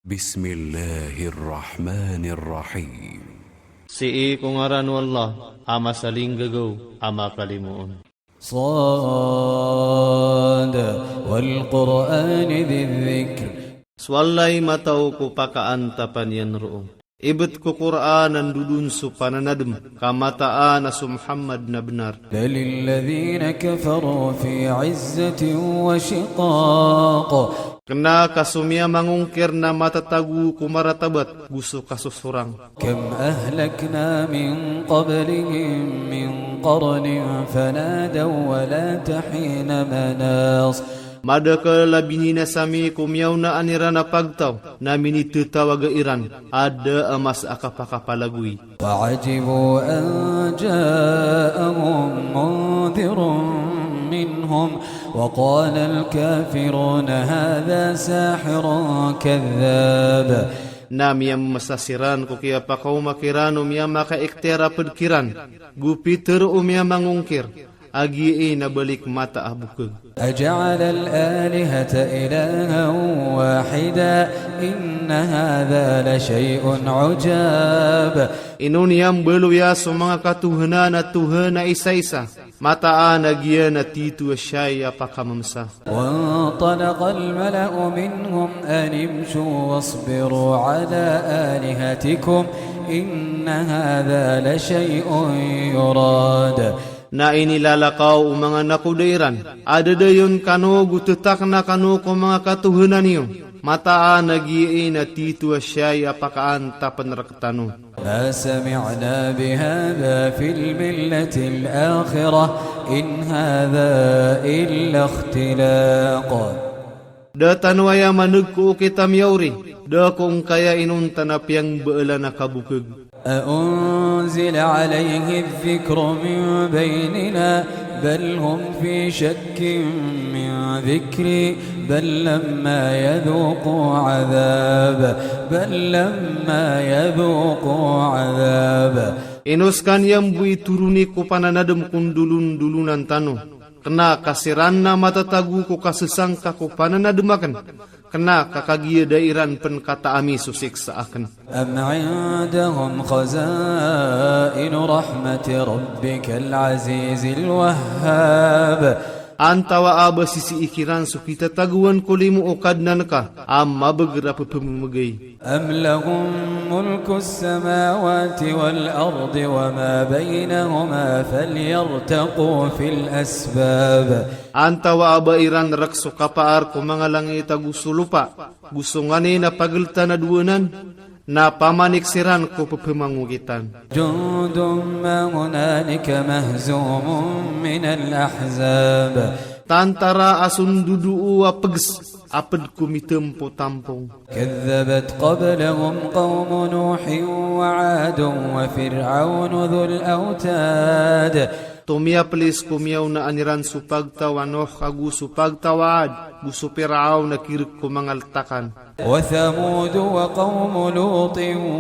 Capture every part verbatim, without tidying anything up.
بسم الله الرحمن الرحيم. Sii ko ngaran o Allah, a masaling gagau, a makalimoon. صاد والقرآن ذي الذكر. So Allah i matao ko pakaan ta paniyan roo. Ibet ko Qur'an a ndudun so pananadem, ka mataan a so Muhammad na benar. بل الذين كفروا في عزة وشقاق. Kena ka so miyamangongker na matatago ko maratabat, gu so kasosorang. كم أهلكنا من قبلهم من قرن فنادوا ولات حين مناص. Madekel a binina sami ko miyaonaan iran a pagtaw, na minitetawaga iran, ada a masa a kapakapalagoi. وعجبوا أن جاءهم منذر منهم وقال الكافرون هذا ساحر كذاب. Na miyamesa siran ko kiyapakaoma kiran o miyamakaektera ped kiran, gu piter o miyamangongker, a giya i na balik mata a bukeg. أجعل الآلهة إلها واحدا إن هذا لشيء عجاب. Ino niyan baloya so manga katohanan a tohan a isaisa, mataan a giya na tito a shai a pakamemesa. وانطلق الملأ منهم أن امشوا واصبروا على آلهتكم إن هذا لشيء يراد. Na inilalakaw o manga nakoda iran, adadayon kano go tetakna kano ko manga katohanan iyo, mataan a giya i na tito a shai a pakaan ta pen rek tano. ما سمعنا بهذا في الملة الآخرة إن هذا إلا اختلاق. Da tano aya maneg ko okit a miyaori, da ko ngkaya inonta na piyangbaelan a kabukeg. أأنزل عليه الذكر من بيننا بل هم في شك من ذكري بل لما يذوقوا عذاب بل لما يذوقوا عذاب. Ino sekan yambu ituruni ko pananadem ko ndulun-ndulunan tano. Kena ka siran na matatago ko kasesangka ko pananademaken. Kena ka kagiya da iran pen kata ami so siksaaken. أم عندهم خزائن رحمة ربك العزيز الوهاب. Antawa a ba sisii kiran so kitatagoan ko limo o Kadnanka, a mabeger a pepememegay. أم لهم ملك السماوات والأرض وما بينهما فليرتقوا في الأسباب. Antawa a ba iran rek so kapaar ko manga langit ago so lopa, go so ngani na pageltan a dowanan, na pamanik siran ko pepemangogitan. جند ما هنالك مهزوم من الأحزاب. Tantara a so nduduo a peges, a ped ko mitempo tampong. كذبت قبلهم قوم نوح وعاد وفرعون ذو الأوتاد. To miyapelis ko miyaonaan iran so pagtaw a Nuh ago so pagtaw a Ad, go so Piraon a kirek ko manga letakan. وثمود وقوم لوط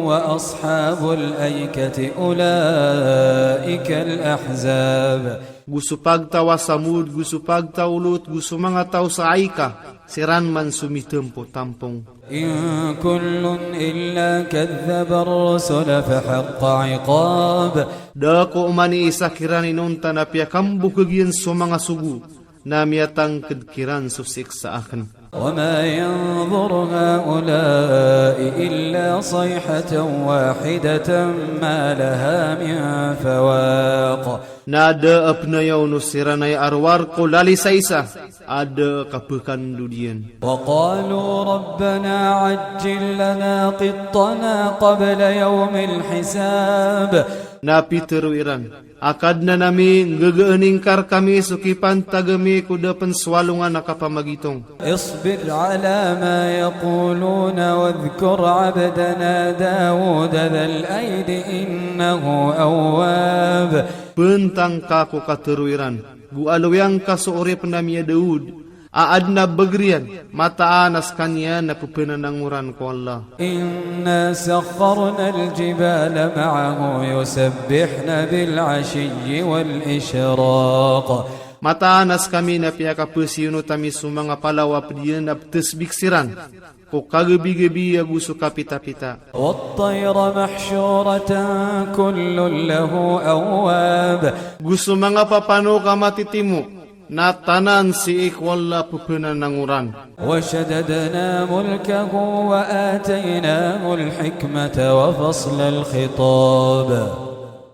وأصحاب الأيكة أولئك الأحزاب. Go so pagtaw a Samud, go so pagtaw a Lut, go so manga taw sa Aika, siran man so mitempo tampong. إن كل إلا كذب الرسل فحق عقاب. Da ko oman i isa kiran inonta na piyakambokeg iyan so manga sogo, na miyatangked kiran so siksaaken. وما ينظر هؤلاء إلا صيحة واحدة ما لها من فواق. Na da a penayaw no siran ai arowar ko lalisaisa, a da a kapekandod iyan. وقالوا ربنا عجل لنا قطنا قبل يوم الحساب. Na pitero iran, A Kadnan ami, nggege ning kar kami so kipantag ami ko da pen swalongan a kapamagitong. اصبر على ما يقولون واذكر عبدنا داود ذا الأيد إنه أواب. Pentang ka ko katero iran, gu aloyang ka so orepen ami a Daud, a aden a beger iyan, mataan a sekaniyan a pepenanangoran ko Allah. إنا سخرنا الجبال معه يسبحن بالعشي والإشراق. Mataan a sekami na piyakapesiyono tami so manga palaw a pediyan a petesbik siran. ko kagebi-gebi aguso kapita-pita. والطير محشورة كل له أواب. Guso manga papano ka matitimo, na tanan sii ko Allah pepenanangoran. وشددنا ملكه وآتيناه الحكمة وفصل الخطاب.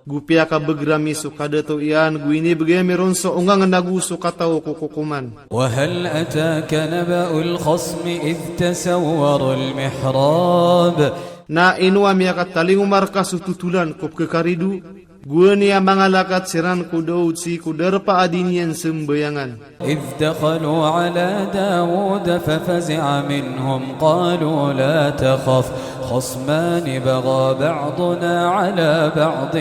Gu piyakabeger ami so kadato iyan, gu inibegay ami ron so ongangen aguso katao ko kokoman. وهل أتاك نبأ الخصم إذ تسوروا المحراب. Na ino a miyakatalingoma rka so tutulan ko pekekaridu, gueni a mangalakat siran ko Daud sii ko darpa a di niyan sembayangan. إذ دخلوا على داود ففزع منهم قالوا لا تخف خصمان بغى بعضنا على بعض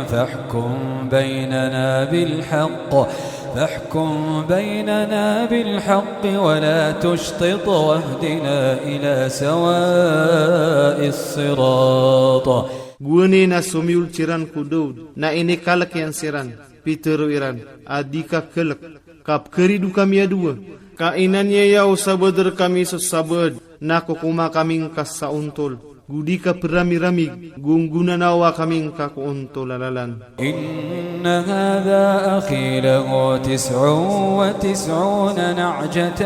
فاحكم بيننا بالحق، فاحكم بيننا بالحق ولا تشطط واهدنا إلى سواء الصراط. Gueni na somiul siran ko Daud, na inikalek iyan siran, pitero iran, a di ka kelek, ka pekeridu kami a dowa, ka inaniyaya o sabed rkami so sabed, na kokoma kami ngka sa ontol, gu di ka perami-rami, gungguna nawa kami ngka ko ontol a lalan. إن هذا أخي له تسع وتسعون نعجة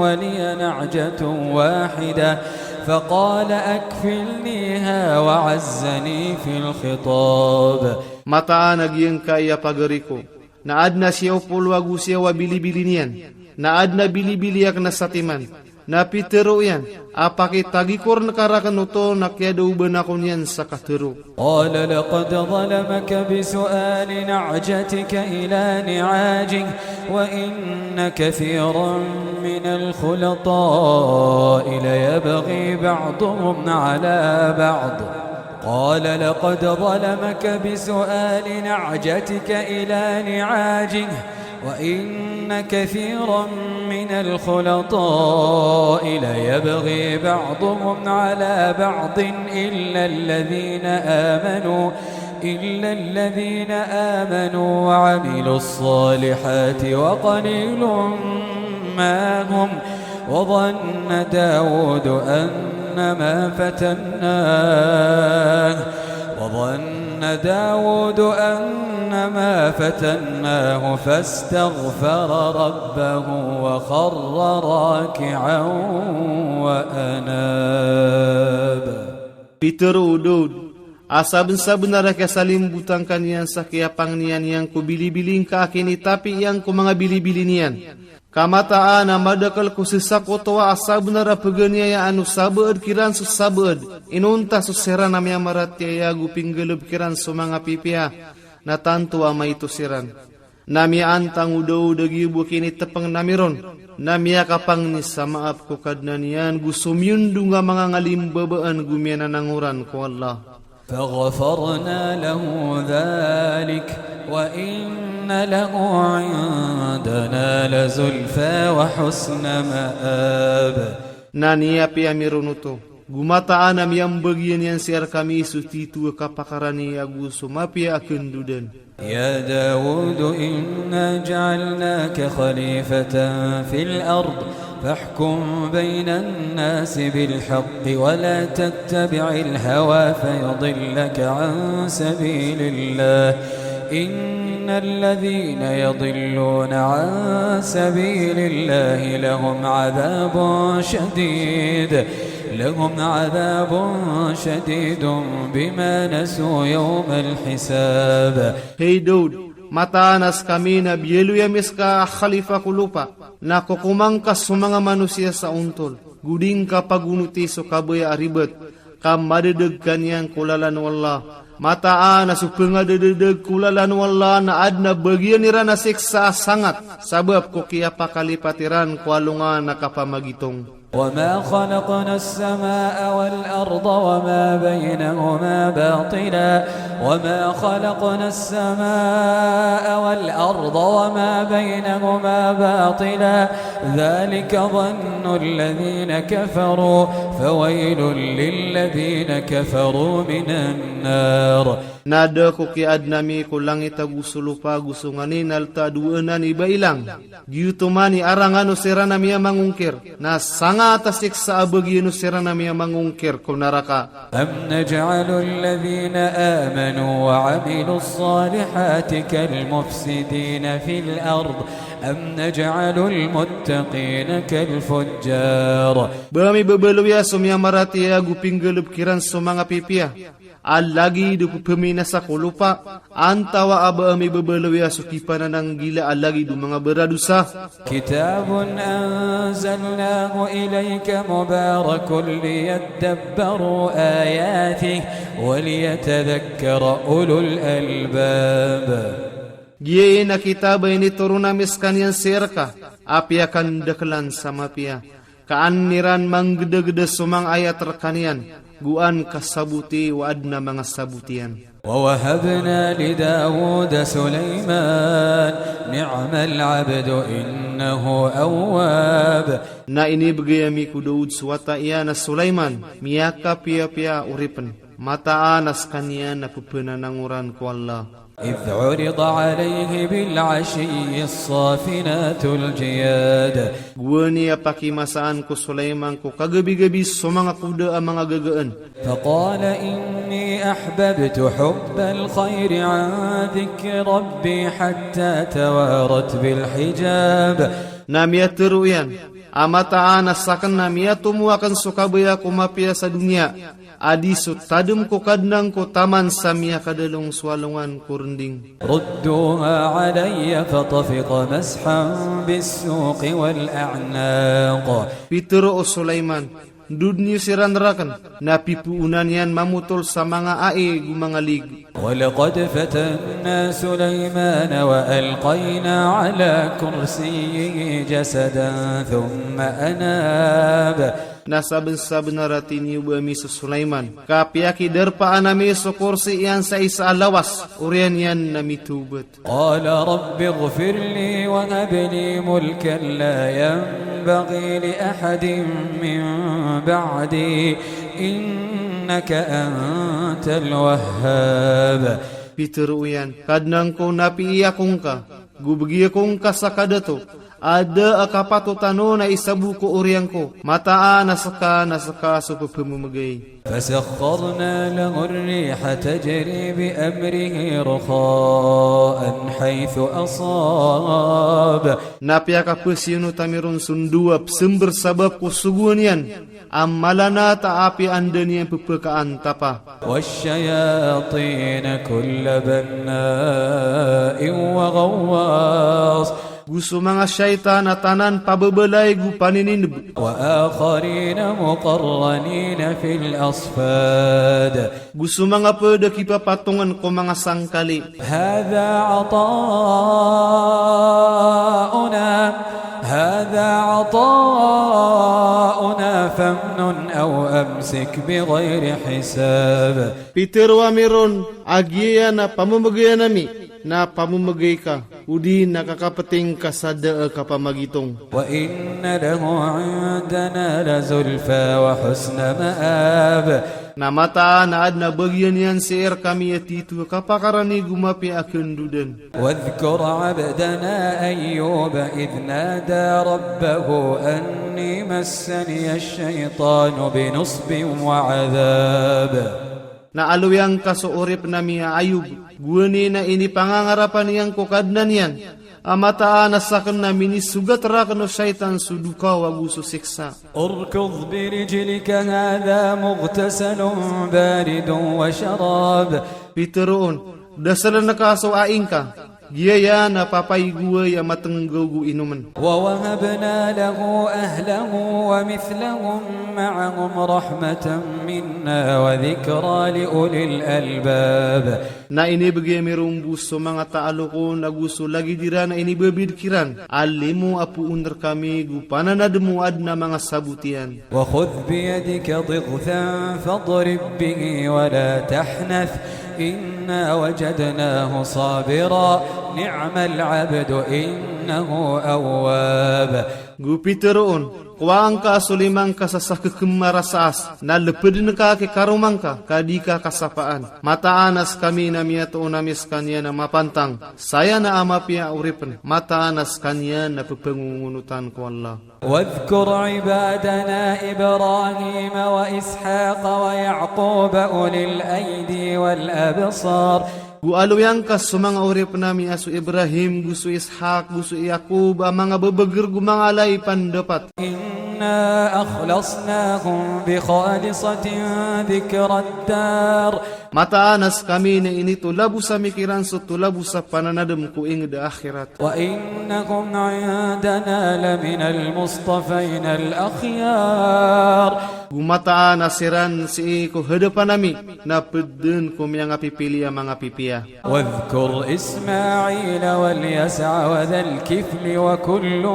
ولي نعجة واحدة فقال أكفلنيها وعزني في الخطاب. Mataan a giyangkaya pagari ko, na aden a siyaw polo ago siyaw a bili-bili niyan, na aden a bili-bili a kena satiman, na pitero iyan, a pake tagi ko ren ka raken oto na kiyadouba nako niyan sa katero. قال لقد ظلمك بسؤال نعجتك إلى نعاجه وإن كثيرا من الخلطاء ليبغي بعضهم على بعض. قال لقد ظلمك بسؤال نعجتك إلى نعاجه وإن كثيرا من الخلطاء ليبغي بعضهم على بعض إلا الذين آمنوا، إلا الذين آمنوا وعملوا الصالحات وقليل ما هم. وظن داود أنما فتناه، وظن داود أنما فتناه فاستغفر ربه وخر راكعا وأناب. Pitero o Daud, a saben-saben a raka salim butangka niyan sa kiyapang niyan yang ko bili-bili ngka a kinitapi yang ko manga bili-bili niyan. Ka mataan a madakel ko sesak oto a saben a paganiyayaan o sabed kiran so sabed, inonta so siran a miyamaratiyaya ago pinggaleb kiran so manga pipiya, na tanto a maito siran. Na miyaantang o Daud a giya bo kinitepeng nami ron, na miyakapangni sa maap ko Kadna niyan, go somiyundung a manga ngalimbabaan go miyananangoran ko Allah. فغفرنا له ذلك وإن له عندنا لزلفى وحسن مآب. Na niyape ami ron oto, go mataan a miyambagian iyan sii rkami so titu a kapakarani ago so mapiya a kendodan. يا داود إنا جعلناك خليفة في الأرض فاحكم بين الناس بالحق ولا تتبع الهوى فيضلك عن سبيل الله إن الذين يضلون عن سبيل الله لهم عذاب شديد، لهم عذاب شديد بما نسوا يوم الحساب. Hei Daud, mataan a se kaminan biyaloya ami seka a khalifa ko lopa, na kokomangka so manga manusiya sa ontol, go di ngka pagunoti so kabaya a ribet, ka madedeg kaniyan ko lalan o Allah. Mataan a so pengadedeg ko lalan o Allah na aden a bagian iran a siksa a sangat, sabap ko kiyapakalipat iran ko alongan a kapamagitong. وما خلقنا السماء والأرض وما بينهما باطلا، وما خلقنا السماء والأرض وما بينهما باطلا، ذلك ظن الذين كفروا، فويل للذين كفروا من النار. Na dako ki adnami ko langit ago so lopa ago so ngani na leta duwanan i bailang. Giyutoman i arangan o siranami a mangungkir. Na sanga ta siksa a bagian o siranami a mangungkir ko naraka. أم نجعل الذين آمنوا وعملوا الصالحات كالمفسدين في الأرض أم نجعل المتقين كالفجار. Ba ami babalowiya so miyamaratiyaya ago pinggalebkiran so manga pipiya a lagid o pepeminasa ko lopa, antawa a ba ami babalowiya so kipanananggila a lagid o manga baradosa. كتاب أنزلناه إليك مبارك ليدبروا آياته وليتذكر أولو الألباب. Giya i na kitab a initoron ami sekaniyan sii rka, apiya kandaklan sa mapiya. Ka an niran manggedageda so manga ayat rkaniyan, go an kasabuti o adna manga sabutiyan. ووهبنا لداود سليمان نعم العبد إنه أواب. Na inibegay ami ko Daud so wata iyan a Sulaiman, miyakapiyapiya oripen. Mataan a sekaniyan a pepenanangoran ko Allah. إذ عرض عليه بالعشي الصافنات الجياد. Gowani a pakimasaan ko Sulaiman ko kagabigabi so manga koda a manga gagaan. فقال إني أحببت حب الخير عن ذكر ربي حتى توارت بالحجاب. Na miyatero iyan, a mataan a saken na miyatomo aken so kabaya ko mapiya sa doniya, adi so tadem ko Kadnan ko taman sa miyakadalong so alongan ko rending. ردوها علي فطفق مسحا بالسوق والأعناق. Pitero o Sulaiman, dud niyo siran raken, na pipuunan iyan mamotol sa manga ae go manga lig. ولقد فتنا سليمان وألقينا على كرسيه جسدا ثم أناب. Na saben-sabenar a tiniyo ba ami so Sulaiman, ka piyaki darpaan ami so korsi iyan sa isa a lawas, oriyan iyan na mitobet. قال رب اغفر لي وهب لي ملكا لا ينبغي لأحد من بعدي إنك أنت الوهاب. Pitero iyan, Kadnan ko, na piiya ko ngka, go begi ko ngka sa kadato, a da a kapatotan o na i sabo ko oriyan ko, mataan a seka, na seka so pepememegay. فسخرنا له الريح تجري بأمره رخاء حيث أصاب. Na piyakapesiyono tami ron so ndowa pesember sabap ko sogoan iyan, a malanat a apiya anda niyan pepekaan tapa. والشياطين كل بناء وغواص. Go so manga shaytan a tanan pababalay go paninineb. وآخرين مقرنين في الأصفاد. Go so manga ped a kipapatongan ko manga sangkali. هذا عطاؤنا، هذا عطاؤنا فامنن أو أمسك بغير حساب. Pitero ami ron, a giya iyan a pamemegayan ami, na pamemegay ka, odi na kakapeting ka sa da a kapamagitong. وإن له عندنا لزلفى وحسن مآب. Na mataan a adn a bagian iyan sii rkami a titu a kapakarani go mapiya a kendodan. واذكر عبدنا أيوب إذ نادى ربه أني مسني الشيطان بنصب وعذاب. Na alowiya ngka so oripnami a Ayub, gowani na inipangangarapan iyan ko Kadnan iyan, a mataan a saken na minisogat raken o shaytan so dukaw ago so siksa. اركض برجلك هذا مغتسل بارد وشراب. Pitero on, dasalen ka so ain ka, giya iyan a papaigowa a matenggaw go inomen. ووهبنا له أهله ومثلهم معهم رحمة منا وذكرى لأولي الألباب. Na inibegay ami ron bo so manga ta'alok on ago so lagid iran a inibabid kiran, a limo a poon rkami go pananadem o adn a manga sabot iyan. وخذ بيدك ضغثا فاضرب به ولا تحنث إنا وجدناه صابرا نعم العبد إنه أواب. Go pitero on, Kowa angka a solimangka sa sakekemma rasa as, na lepeden ka ke karomangka, ka di ka kasapaan. Mata a na sekami na miatoon ami sekaniyan na mapantang. Saya na a mapiya uripen, mata a na sekaniyan na pepengungunutan ko Allah. واذكر عبادنا إبراهيم وإسحاق ويعقوب أولي الأيدي والأبصار. Gu aloyangka so manga uripen ami a so Ibrahim, gu so Ishak, gu so Yakub, a manga bebeger gu manga alai pandepat. إنا أخلصناهم بخالصة ذكرى الدار. Mata a na sekami na initola busa mi kiran so tola busa pananadem ko inged akhirat. وإنهم عندنا لمن المصطفين الأخيار. Gu mata a na siran sii ko hedepan ami, na peden ko miyanga pipili a manga pipiya. واذكر إسماعيل واليسع وذا الكفل وكل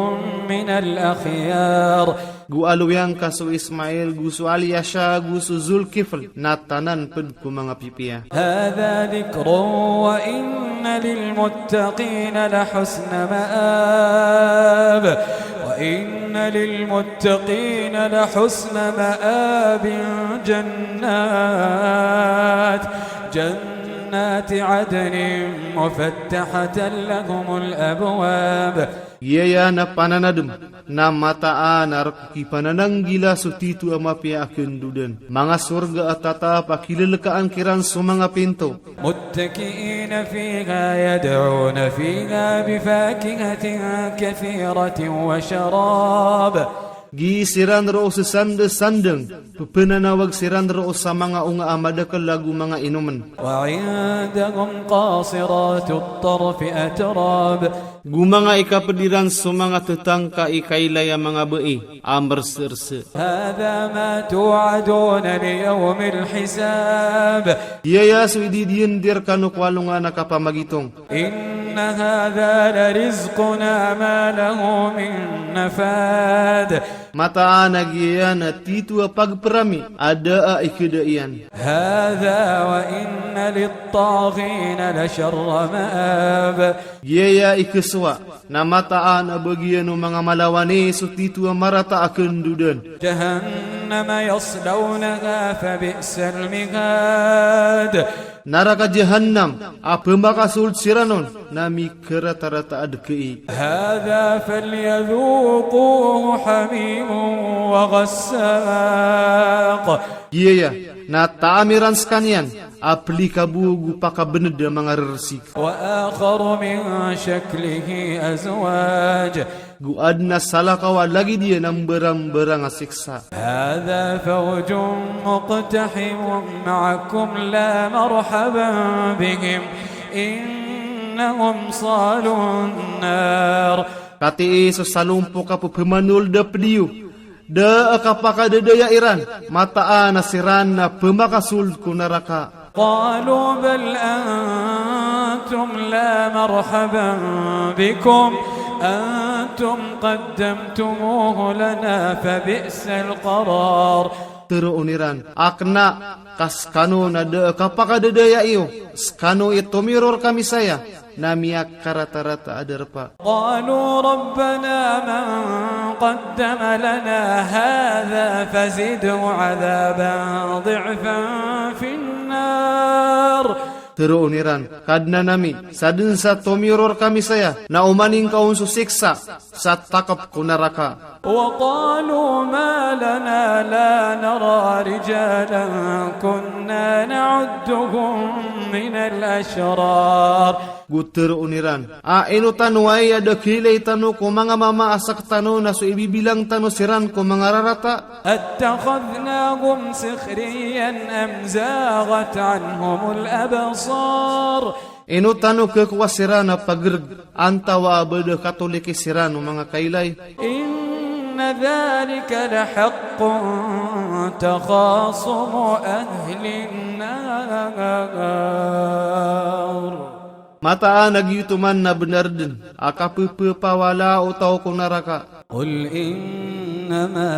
من الأخيار. Gu aloyangka so Ismail, gu so Alyasa, gu so Zulkifl, na tanan ped ko manga pipiya. هذا ذكر وإن للمتقين لحسن مآب. وإن للمتقين لحسن مآب. جنات، جنات عدن مفتحة لهم الأبواب. Giya na pananadem, na mata a na rek ki panananggila so titu a mapiya a kenduden. Manga sorga a tatap a kilelekaan kiran so manga pinto. متكئين فيها يدعون فيها بفاكهة كثيرة وشراب. Gi siran roo sesandesandeng, pepenanawag siran roo sa manga unga a madekel ago manga inomen. وعندهم قاصرات الطرف أتراب. Gu manga ikapediran so manga tetangka i kailay a manga bei, a merserse. هذا ما توعدون ليوم الحساب. Giya so ididiyendir kano ko alongan a kapamagitong. إن هذا لرزقنا ما له من نفاد. Mata a na giya na titu a pagperami, a da a ikeda iyan. هذا وإن للطاغين لشر مآب. Giya ikesowa, na mata a na bagian o manga malawane so titu a marata a kenduden. جهنم يصلونها فبئس المهاد. Naraka Jahannam, a pemakasold siranon, na mikerata-rata a dekei. هذا فليذوقوه حميم وغساق. Giya, na taamiran sekaniyan, a plikabu gu pakabened a manga rersik. وآخر من شكله أزواج. Gu aden a salakaw a lagid iyan a mberang-mberang a siksa. هذا فوج مقتحم معكم لا مرحبا بهم إنهم صالوا النار. Katii so salompok a pepemanold a pediyo. Da a kapakadedaya iran, mata a na siran na pemakasold ko naraka. قالوا بل أنتم لا مرحبا بكم أنتم قدمتموه لنا فبئس القرار. Teroon iran, akna, ka sekano na da a kapakadedaya iyo, sekano i tomiror kami saya, na miyakarata-rata a derpa. قالوا ربنا من قدم لنا هذا فزده عذابا ضعفا في النار. Teroon iran, Kadnan ami, saden sa tomiror kami saya, na omaning kaun so siksa, sa takap ko naraka. وقالوا ما لنا لا نرى رجالا كنا نعدهم من الأشرار. Gu teroon iran, a ino tano ai a da kilai tano ko manga mama a sak tano na so ibibilang tano siran ko manga rarata. أتخذناهم سخريا أم زاغت عنهم الأبصار. Ino tano ke kowa siran a pagereg, antawa a bada katoliki siran o manga kailay. إن ذلك لحق تخاصم أهل النار. Mata a na giyutuman na benar den, a kapepepawala o tao ko naraka. قل إنما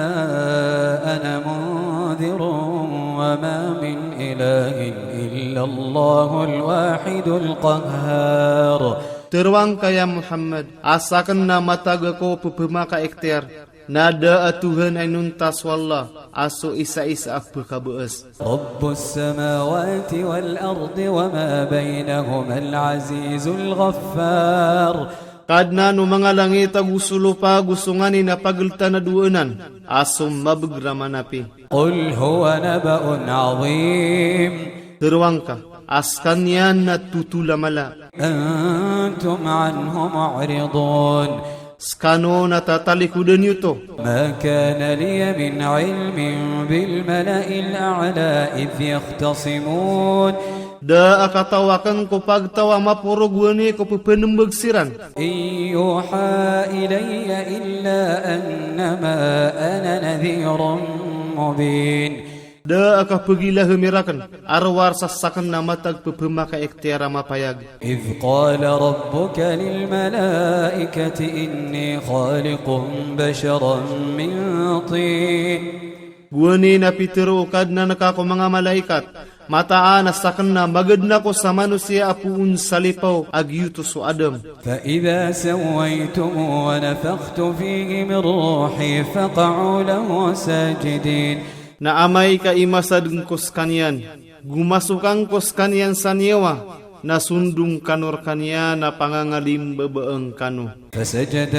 أنا منذر وما من إله إلا الله الواحد القهار. Teroang ka ya Muhammad, a saken na mataga ko pepemaka iktiyar. Na da a Tuhan a inonta so Allah, a so isa-isa a pekabees. رب السماوات والأرض وما بينهما العزيز الغفار. Kadnan o manga langit ago so lopa ago so nganin a pageltan a duanan, a so mabeger a manapi. قل هو نبأ عظيم. Teroang ka, a sekaniyan na totolamala. أنتم عنه معرضون. Sekano na tatalikoden yo oto. ما كان لي من علم بالملأ الأعلى إذ يختصمون. Da a katawaken ko pagtawa maporo guane ko pepenembeg siran. إن يوحى إلي إلا أنما أنا نذير مبين. Da a kapegilahemiraken, arowar sasaken na matag pepemaka ektiar a mapayag. إذ قال ربك للملائكة إني خالق بشرا من طين. Guane na pitero o Kadnan ka ko manga malaikat, mataan a saken na magedna ko sa manusiya a poon salipaw a giyoto so Adam. فإذا سويته ونفخت فيه من روحي فقعوا له ساجدين. Na amay ka imasaden ko sekaniyan, go masokan ko sekaniyan sa niyawa, na sondong kano rekaniyan a pangangalimbebeen kano. فسجد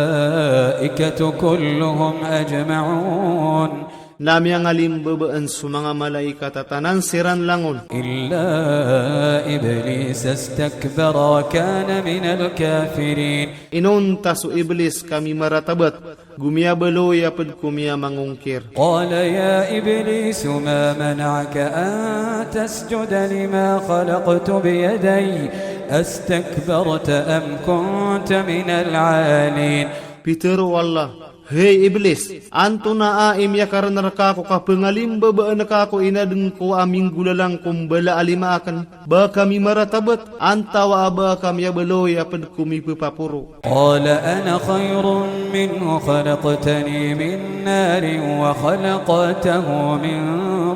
الملائكة كلهم أجمعون. Na miyangalimbebeen so manga malaikat a tanan siran langon. إلا إبليس استكبر وكان من الكافرين. Inonta so Iblis ka mimaratabat, go miyabaloy a ped ko miyamangongkir. قال يا إبليس ما منعك أن تسجد لما خلقت بيدي أستكبرت أم كنت من العالين. Pitero o Allah, Hei Iblis, antonaa i miyakaran raka ko kapengalimbebeen ka ko inaden ko a minggolalang ko mbala a lima aken? Ba ka mimaratabat, antawa a ba ka miyabaloy a ped ko mipepaporo? قال أنا خير منه خلقتني من نار وخلقته من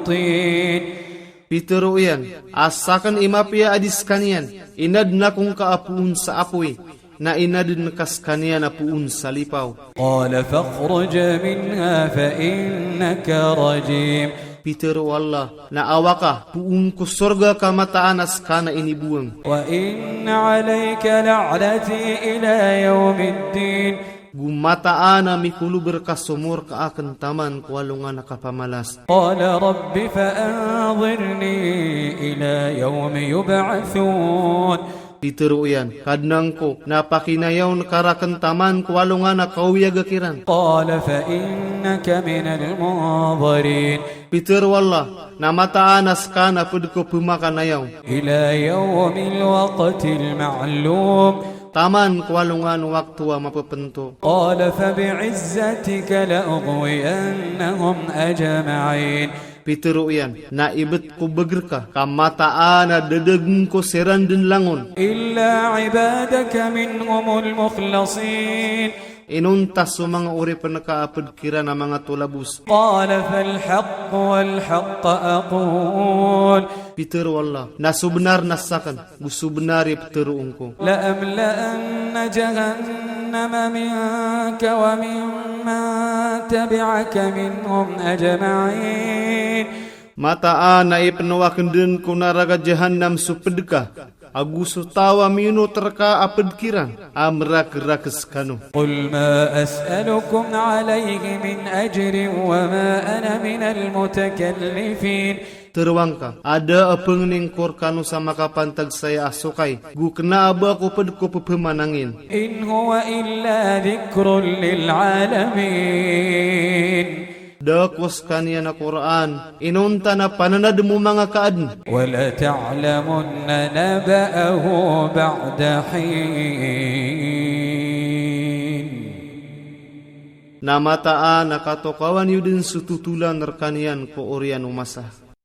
طين. Pitero iyan, a saken i mapiya a di sekaniyan, inaden akongka a poon sa apoy, na inaden ka sekaniyan a poon salipaw. قال فاخرج منها فإنك رجيم. Pitero o Allah, na awa ka poon ko sorga ka mataan a sekana ini buweng. وإن عليك لعنتي إلى يوم الدين. Go mataan a mikuluber ka somor ka aken taman ko alongan a kapamalas. قال رب فأنظرني إلى يوم يبعثون. Pitero iyan, Kadnan ko, na pakinayawn ka raken taman ko alongan a kaoyaga kiran. قال فإنك من المنظرين. Pitero o Allah, na mataan a sekana ped ko pemakanayaw. إلى يوم الوقت المعلوم. Taman ko alongan waktu a mapepento. قال فبعزتك لأغوينهم أجمعين. Pitero iyan, na ibet ko beger ka, ka mataan a dedegen ko siran den langon. إلا عبادك منهم المخلصين. Inonta so manga oripen ka a ped kiran a manga tolabus. قال فالحق والحق أقول. Pitero o Allah, na so benar na saken, go so benar i peteroon ko. لأملأن جهنم منك وممن تبعك منهم أجمعين. Mataan a ipenowaken den ko naraka jahannam so ped ka, ago so taw a miyonot raka a ped kiran, a merakerakes kano. قل ما أسألكم عليه من أجر وما أنا من المتكلفين. Teroang ka, ada a pengning ko rekano sa makapantag saya a sokay, go kena a ba ko ped ko pepemanangin. إن هو إلا ذكر للعالمين. Da ko sekaniyan a Qur'an, inonta na pananad mo manga kaaden. ولتعلمن نبأه بعد حين. Na mataan a katokawan yo den so totolan rekaniyan ko oriyan o masa.